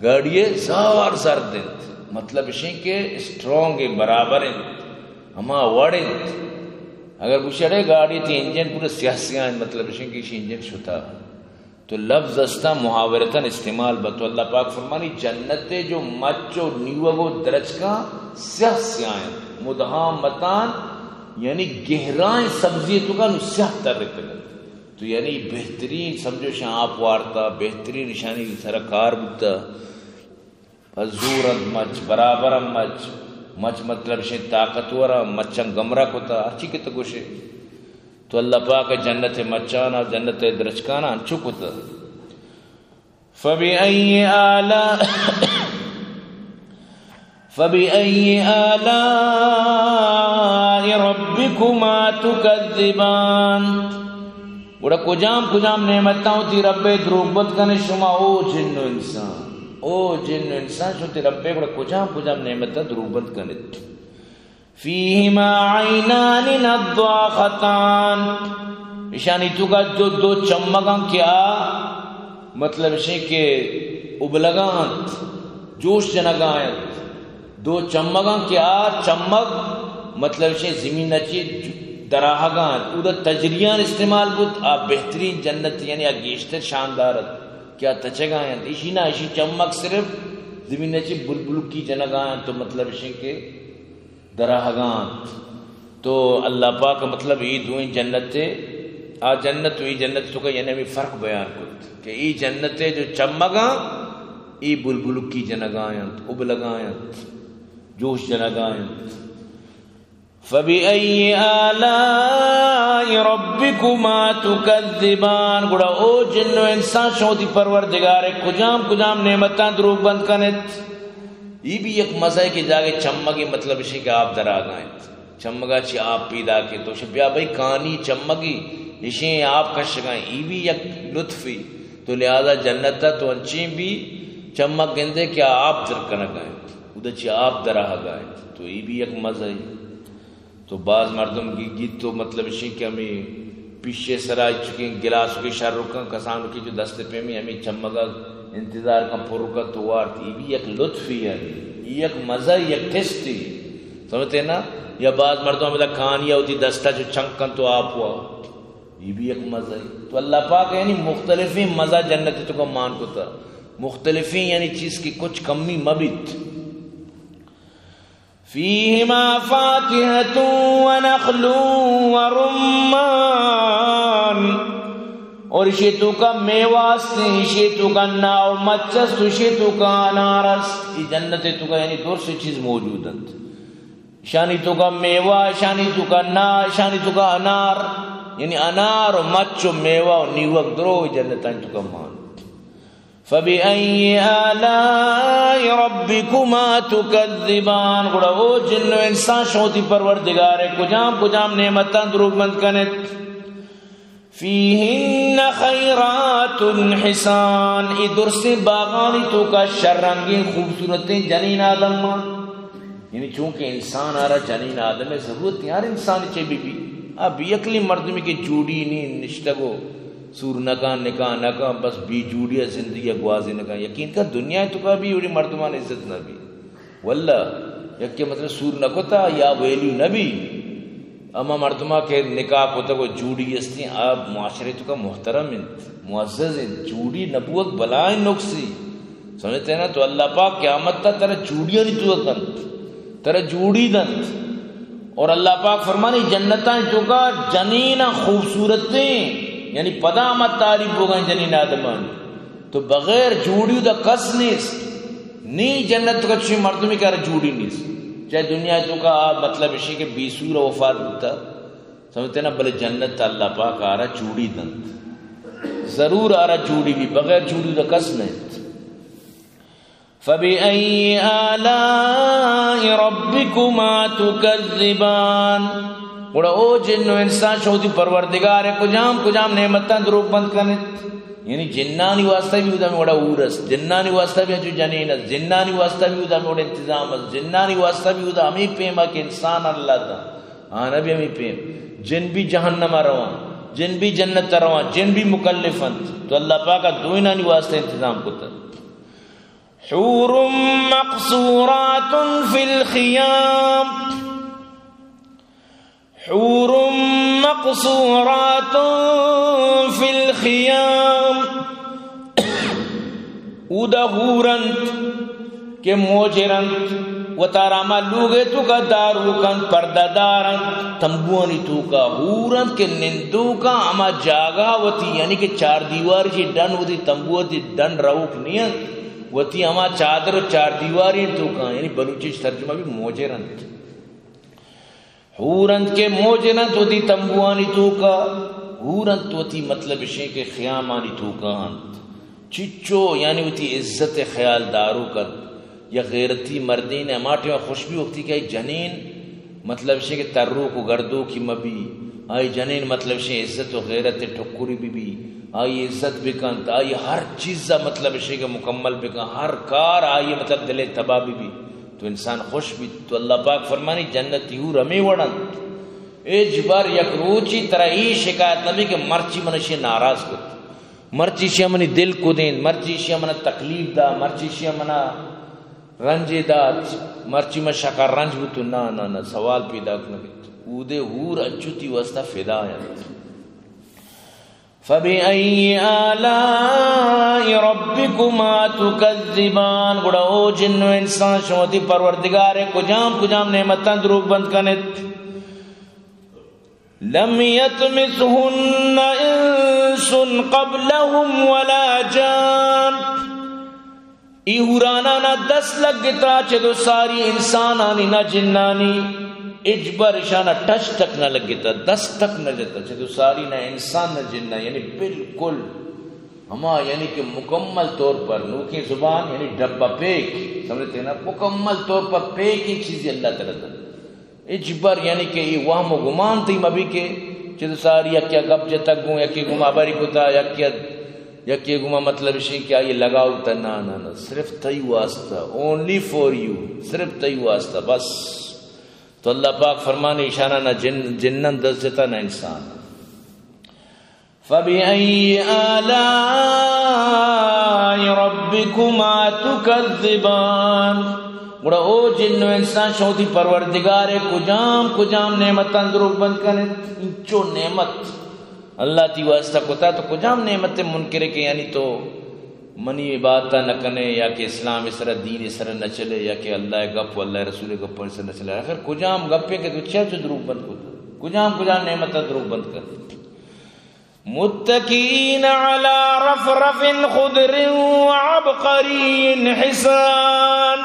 گاڑی ءَ زار زرد انت، مطلب اشیں کہ اسٹرانگ انت، برابر انت، ہما وڑ انت۔ اگر گوشی اڑے گاڑی تی انجن پورا سیاہ سیاہ انت، مطلب اشیں کہ اشی انجن شتا۔ تو لفظ استاں محاورتاً استعمال بہ۔ تو اللہ پاک فرمانی، جنت ءِ جو مچ و نیوگ و درچکاں سیاہ سیاہ انت، مدهامتان، یعنی گہرائیں سبزی توکا نو سیاہ تر رکھتگ انت۔ تو یعنی بہترین سمجھو شاں آپ وارتا، بہترین اشانی سرا کار بوتا۔ پہ زور انت مچ، برابر انت مچ۔ مچ مطلب شے طاقتور انت، مچاں گمرا کتا، ہرچی کہ تو گوشے۔ تو اللہ پاک جنت ءِ مچانا، جنت ءِ درچکانا انچو کتا۔ فبأي آلاء، فبأي آلاء ربكما تكذبان۔ گڑا کجام کجام نعمتاں وتی رب ءِ دروگ بند کنے شما، او جن و انسان، او جن و انسان، شما وتی رب ءِ گڑا کجام کجام نعمتاں دروگ بند کنت؟ فيهما عينان نضاختان، اشانی توکا جو دو چمگاں کہ آ، مطلب شے کہ ابلگاں انت، جوش جنگا انت۔ دو چمگاں کہ آ چمگ، مطلب شے زمین چی دراہگاں انت۔ اودا تجریان استعمال بوت، آ بہترین جنت، یعنی آ گیشتر شاندار ات کہ آ تچگا انت۔ اشی نا، اشی چمگ صرف زمین چی بلبلکی جنگا انت، تو مطلب شے کہ دراہگاں انت۔ تو اللہ پاک مطلب ای دوئیں جنت، آ جنت و ای جنت توکا یعنی ہمیں فرق بیان کت کہ ای جنت جو چمگاں، ای بلبلکی جنگاینت، ابلگاینت، جوش جنگاینت۔ فبأي آلاء ربكما تكذبان؟ گڑا او جن و انسان، شما وتی پروردگار کجام کجام نعمتاں دروگ بند کنت؟ ای بھی یک مزہ کہ جاگے چمگے، مطلب اشی کہ آپ دراگا انت۔ چمگا چی آپ پیدا کے تو شی بیا بھئی کانی چمگی اشی آپ کشگا، ای بھی یک لطفی۔ تو لہذا جنت تو انچیں بھی چمگ گندے کہ آپ در کنگا انت، ادا چی آپ دراگا انت، تو ای بھی یک مزہ۔ تو باز مردم گی-، گیت تو مطلب اشی کہ ہمیں پیشے سرا چکیں گلاس کے شر رکن، کسان کی جو دست پیمی ہمیں چمگا انتظار کن، پر کن تو وارت، ای بھی یک لطفی ہے، ای یک مزہ، یک ٹیسٹی، سمجھتے نا؟ یا باز مردم ہمیں کانی ہوتی دستا جو چنک کن تو آپ ہوا، ای بھی یک مزہ ہے۔ تو اللہ پاک یعنی مختلفیں مزہ جنت توکا مان کتا، مختلفیں یعنی چیز کی کچھ کمی مبیت۔ فيهما فاكهة ونخل ورمان۔ اور اشی توکا میوہ است، اشی توکا ناو مچ است، اشی توکا انار است۔ ای جنت توکا یعنی درست چیز موجود انت۔ اشانی توکا میوہ، اشانی توکا نا، اشانی توکا انار، یعنی انار و مچ و میوہ و نیوک درو جنتانی توکا مان۔ فبأي آلاء ربكما تكذبان؟ گڑا او جن و انسان، شما وتی پروردگار کجام کجام نعمتاں دروگ بند کنت؟ فيهن خيرات حسان، ای درسیں باغانی توکا شر رنگیں خوبصورتیں جنین آدم مان۔ یعنی چونکہ انسان آرا جنین آدم ضرورت نہیں، ہر انسان چے بی بی۔ آ بی عقلی مردمی کہ جوڑی نہیں نشتگو، سور نکان، نکاح نکان، بس بی جوڑی زندگی گوازی نکان۔ یقین کن دنیا توکا بھی اوڑی مردمان عزت نہ بی۔ واللہ، یکے مطلب سور نہ کتا یا ویلیو نہ بی۔ اما مردما کہ نکاح کتگ و جوڑی استیں، آ معاشرے توکا محترم انت، معزز انت۔ جوڑی نبوت بلائیں نقصی۔ سمجھتے نا؟ تو اللہ پاک قیامت تا ترا جوڑیانی توکا کنت، ترا جوڑی دنت۔ اور اللہ پاک فرمانی جنتاں توکا جنین خوبصورتیں، یعنی پدا ہما تعریف بوگا جنین آدمان۔ تو بغیر جوڑی دا کس نیست۔ نی جنت کا چوشیں مردمی کہ آرا جوڑی نیست۔ چاہے دنیا توکا آ مطلب اشی کہ بی سور وفات بوتا، سمجھتے نا، بلے جنت اللہ پاک آرا جوڑی دنت۔ ضرور آرا جوڑی بی، بغیر جوڑی دا کس نیست۔ فبأي آلاء ربكما تكذبان؟ گڑا او جن و انسان، شما وتی پروردگار کجام کجام نعمتاں دروگ بند کنت؟ یعنی جنانی واسطہ بھی ادا ہمیں وڑا حور است، جنانی واسطہ بھی انچو جنین است، جنانی واسطہ بھی ادا ہمیں وڑا انتظام است، جنانی واسطہ بھی ادا ہمیں پیما کہ انسان اللہ دا، آنا بھی ہمیں پیم۔ جن بھی جہنم رواں، جن بھی جنت رواں، جن بھی مکلف انت۔ تو اللہ پاک دوئینانی واسطہ انتظام کتا۔ حور مقصورات في الخيام، حور مقصورات في الخيام۔ اودا حور انت کہ موجر انت، وتارا ہما لوگے توکا داروک انت، پردہ دار انت، تمبوانی توکا حور انت کہ نندوکا ہما جاگہ وتی، یعنی کہ چار دیوار چی ڈن وتی تمبو وتی ڈن روک نی انت، وتی ہما چادر و چار دیواری توکا، یعنی بلوچی ترجمہ بھی موجر انت۔ حور انت کہ موجر انت وتی تمبوانی توکا، حور انت وتی مطلب اشیں کہ خیامانی توکا انت۔ چچو یعنی وتی عزت خیال داروک انت یا غیرتی مردین، ہما ٹائم خوش بی وقتی کہ آئی جنین مطلب اشیں کہ تروک و گردوکی مبی، آئی جنین مطلب اشیں عزت و غیرت ٹکری بی بی، آئی عزت بکنت، آئی ہر چیز مطلب اشیں کہ مکمل بکن، ہر کار آئی مطلب دل تباہ بی بی۔ تو انسان خوش بیت۔ تو اللہ پاک فرمانی، جنتی حور ہمے وڑ انت۔ ہچ بر یک روچی ترا اے شکایت نہ بی کہ مرچی من اشی ناراض کت، مرچی اشی منی دل کدین، مرچی اشی منا تکلیف دا، مرچی اشی منا رنج دات، مرچی من شکر رنج بوت۔ نہ، نہ، نہ، سوال پیداک نہ بیت۔ اودے حور انچو تی واسطہ فدا انت۔ فبأي آلاء ربكما تكذبان؟ گڑا او جن و انسان، شما وتی پروردگار کجام کجام نعمتاں دروگ بند کنت؟ لم يطمثهن إنس قبلهم ولا جان۔ اے حورانانا دست لگتا چہ دو ساری انسانانی نہ جنانی، ہچبر اشانا ٹچ تک نہ لگتا، دست تک نہ جتا، چہ دو ساری نہ انسان نہ جنان، یعنی بالکل ہما، یعنی کہ مکمل طور پر، نوکیں زبان یعنی ڈبہ پیک، سمجھتے ہیں نا، مکمل طور پر پیکیں چیزی اللہ تعالی دنت۔ ہچبر یعنی کہ اے وہم و گمان تئی مبی کہ چہ دو ساری یکیا گپ جتگ گوں، یکے گوما ہبری کتا، یکیا، یکے گوما مطلب اشی کہ آئی لگاؤ تا، نہ، نہ، نہ، صرف تئی واسطہ، only for you، صرف تئی واسطہ بس۔ تو اللہ پاک فرمانے، اشانا نہ جن، جنن دست جتا نہ انسان۔ فبأي آلاء ربكما تكذبان۔ گڑا او جن و انسان، شما وتی پروردگار ءِ کجام کجام نعمتاں دروگ بند کن ات؟ انچو نعمت اللہ تئی واسطہ کتا، تو کجام نعمت ءِ منکر ئے کہ یعنی تو منی عبادت نہ کنے، یا کہ اسلام ءِ سرا، دین ءِ سرا نہ چلے، یا کہ اللہ ءِ گپ و اللہ ءِ رسول ءِ گپانی سرا نہ چلے؟ آخر کجام گپ ءَ کہ تو چیا چو دروگ بند کتا؟ کجام کجام نعمت ءَ دروگ بند کتا؟ متكئين على رفرف خضر وعبقري حسان۔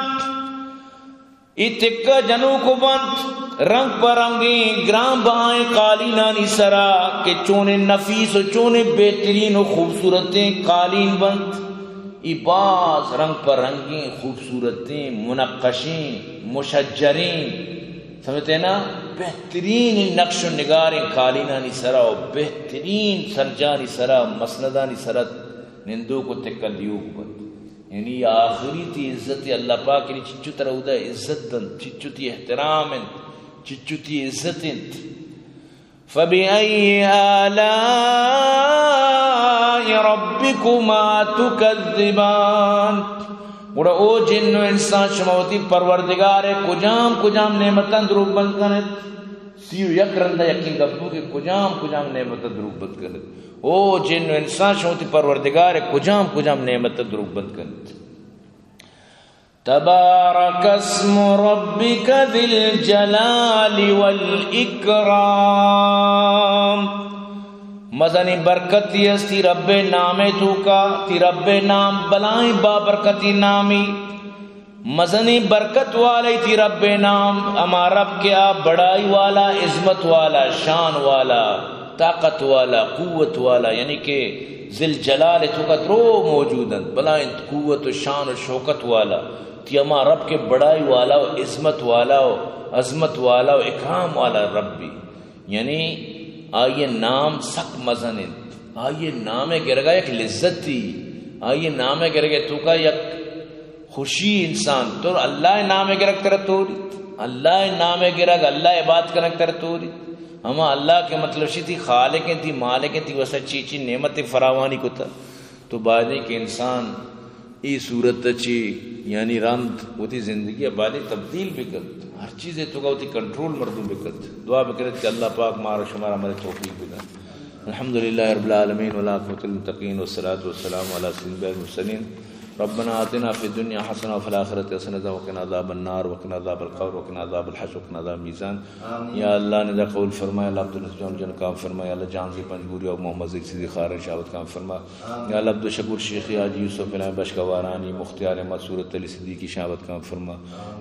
اے تکہ جنوک بنت رنگ پہ رنگیں گران بہائیں قالینانی سرا کہ چونیں نفیس و چونیں بہترین و خوبصورتیں قالین بنت۔ اے باز رنگ پہ رنگیں، خوبصورتیں، منقشیں، مشجریں، سمجھتے نا، بہترین نقش و نگاریں قالینانی سرا و بہترین سرجانی سرا، مسندانی سرا نندوک و تکہ دیوک بنت۔ یعنی آخری تئی عزت اللہ پاک، یعنی چچو ترا اودا عزت دنت، چچو تئی احترام انت، چچو تئی عزت انت۔ فبأي آلاء ربكما تكذبان۔ گڑا او جن و انسان، شما وتی پروردگار ءِ کجام کجام نعمتاں دروگ بند کن ات؟ سی و یک رندا یکیں گپ بو کہ کجام کجام نعمتاں دروگ بند کن ات۔ او جن و انسان، شما وتی پروردگار ءِ کجام کجام نعمتاں دروگ بند کن ات؟ تبارك اسم ربك ذي الجلال والإكرام۔ مزنیں برکتے است تئی رب ءِ نام ءِ توکا، تئی رب ءِ نام بلاہیں بابرکتیں نامے۔ مزنیں برکت والے تئی رب ءِ نام، ہما رب کہ آ بڑائی والا، عظمت والا، شان والا، طاقت والا، قوت والا، یعنی کہ ذی الجلال ءِ توکا درو موجود انت، بلاہیں قوت و شان و شوکت والا۔ تئی ہما رب کہ بڑائی والا و عظمت والا و عظمت والا و اکرام والا ربی، یعنی آئی ءِ نام سک مزن انت۔ آئی ءِ نام ءِ گرگا یک لذتی، آئی ءِ نام ءِ گرگ ءِ توکا یک خوشی انسان۔ تو اللہ ءِ نام ءِ گرگ ترا توریت، اللہ ءِ نام ءِ گرگ، اللہ ءِ عبادت کنگ ترا توریت۔ ہما اللہ کہ مطلب شی تئی خالق انت، تئی مالک انت، تئی واسطہ چی چی نعمت فراوانی کتا۔ تو بایدیں کہ انسان اے صورت ءَ چہ یعنی رند وتی زندگی ءَ بایدیں تبدیل بہ کنت، ہر چیز ءِ توکا وتی کنٹرول مردم بہ کنت۔ دعا بہ کنت کہ اللہ پاک مارا شمارا عمل ءِ توفیق بدنت۔ الحمد لله رب العالمين والعاقبة للمتقين والصلاة والسلام على سيد الأنبياء والمرسلين۔ ربنا آتنا في الدنيا حسنة وفي الآخرة حسنة وقنا عذاب النار وقنا عذاب القبر وقنا عذاب الحشر وقنا عذاب الميزان۔ آمين۔ یا اللہ ندا قبول فرما، یا اللہ عبداللہ جان جان کام فرما، یا اللہ جان زی پنجگوری و محمد زی سیدی خارن شابت کام فرما۔ یا اللہ عبدالشکور شیخی، حاجی یوسف الہی، بشکوارانی، مختیار احمد، صورت علی صدیقی شابت کام فرما۔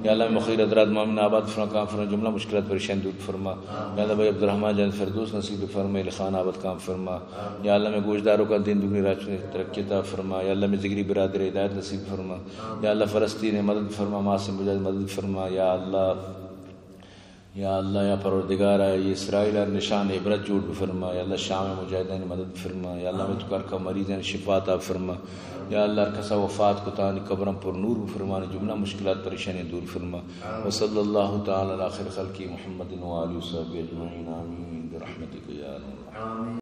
یا اللہ مخیر حضرات مومن آباد فرما کام فرما، جملہ مشکلات پریشان دور فرما۔ یا اللہ بھائی عبدالرحمن جان فردوس نصیب فرما، علی خان آباد کام فرما۔ یا اللہ میں گوشداروں کا دین دنیا راج میں ترقی عطا فرما۔ یا اللہ میں ذکری برادر ہدایت نصیب فرما۔ یا اللہ فلسطین مدد فرما، ماسم مجاہد مدد فرما۔ یا اللہ یا اللہ، یا پروردگار، اے اسرائیل ءَ نشان عبرت جوڑ بفرما۔ یا اللہ، شام ءِ مجاہدانی مدد فرما۔ یا اللہ، ہمے تو کر کا مریضانی شفا عطا فرما۔ یا اللہ، ہر کسا وفات کتانی قبراں پر نور بفرما، جملہ مشکلات پریشانی دور فرما۔ وصلی اللہ تعالی علی خیر خلقہ محمد و آلہ و صحبہ اجمعین۔ آمین برحمتک یا ارحم الراحمین۔